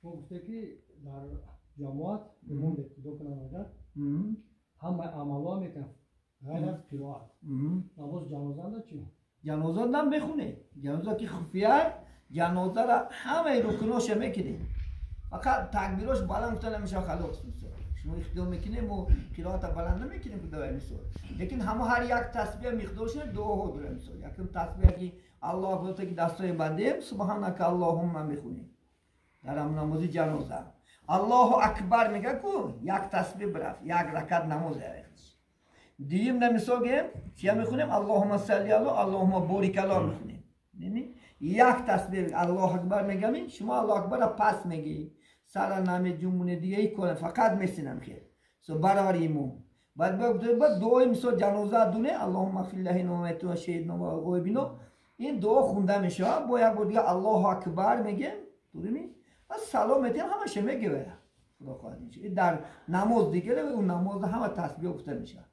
Шумо гуфте, ки дар ҷамоат имом иқтидо кунанд, агар ҳамаи амалҳо мекунад, ғайр аз қироат, намози ҷанозанда чӣ? Ҷаноза нам мехунем. Ҷаноза ки хуфия, ҷанозара ҳамаи рукуноша мекунем, фақат такбирош баланд гуфта намешава. Халос, шумо иқтидо мекунем, мо қироата баланд намекунем, давай, мисол. Лекин ҳама ҳар як тасбиҳ миқдорша дуоҳо дорем. Мисол, якум тасбиҳ ки Аллоҳ акбар, ки дастои бандем, субҳанака аллоҳумма мехунем. Дар намози ҷаноза Аллоҳу акбар мега ку, як тасбиҳ бирафт, як ракат намоз. Дуюм на, мисол гем, чия мехунем? Аллоҳума салли ало, аллоҳума борик ало мехунем. Як тасбиҳ Аллоҳу акбар мегамин. Шумо Аллоҳу акбара пас мегӣ, сара намеҷумуне, дига ҳеҷ кора, фақат месинам хел со баробари имом. Баъд дуои, мисол, ҷаноза дуне, аллоҳума филлаҳи шеҳидно ғоибино, ин дуо хунда мешавад. Бо як бор дига Аллоҳу акбар мегем, дурими, салом метиҳам, ҳамаша мегӯяд. Худо хоҳад, дар намоз дигара, ӯ намоз ҳама тасбиҳ гуфта мешавад.